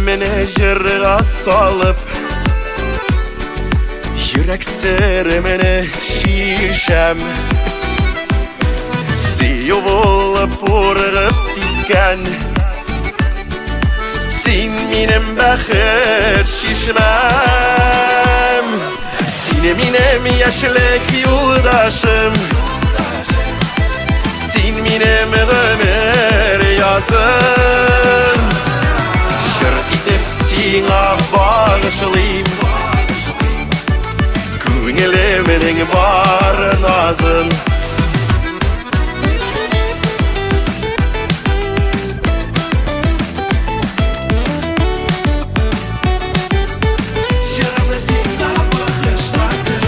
Күңелемне җырга салып, йөрәк серемне чишәм. Сөю булып ургып киткән, син минем бәхет чишмәм. Син минем яшьлек юлдашым, син минем гомер язым. Җыр итеп сиңа багышлыйм күңелемнең бар назын. Җырымны сиңа багышладым.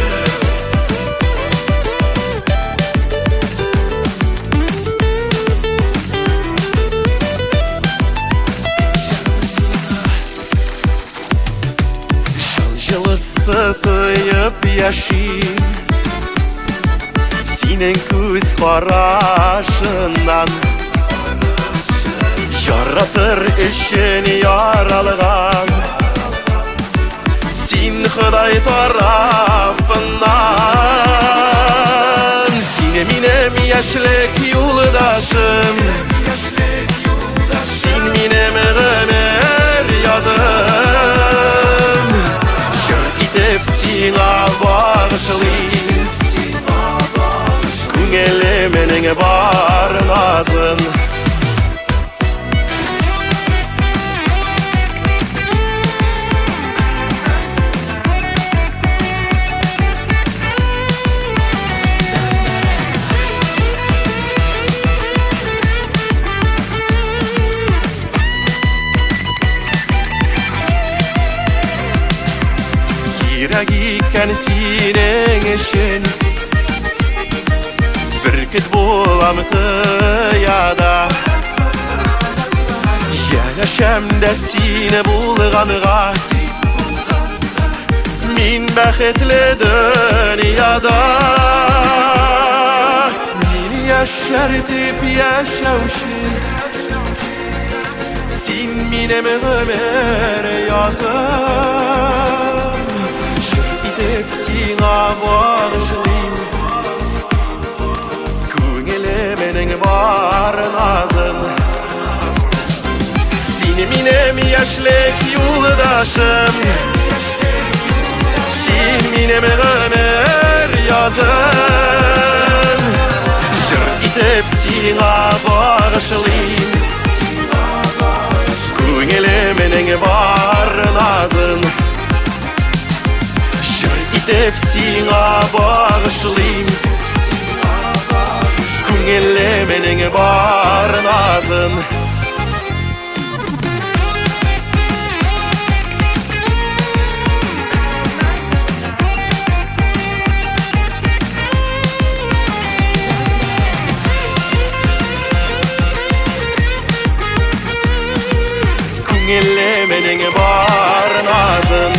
Җан җылысы тоеп яшим синең күз карашыннан. Яратыр өчен яралган син Ходай тарафыннан. Син минем яшьлек юлдашым, син минем гомер язым. Җыр итеп сиңа багышлыйм күңелемнең бар назын. Кирәк икән синең өчен, бөркет булам кыяда. Янәшәмдә син булганга, мин бәхетле дөньяда. Мин яшәр дип яшәүче, син минем гомер язым. Җыр итеп сиңа багышлыйм күңелемнең бар назын. Син минем яшьлек юлдашым, син минем гомер язым. Җыр итеп сиңа багышлыйм күңелемнең бар назын. Җыр итеп сиңа багышлыйм күңелемнең бар назын. Күңелемнең бар назын.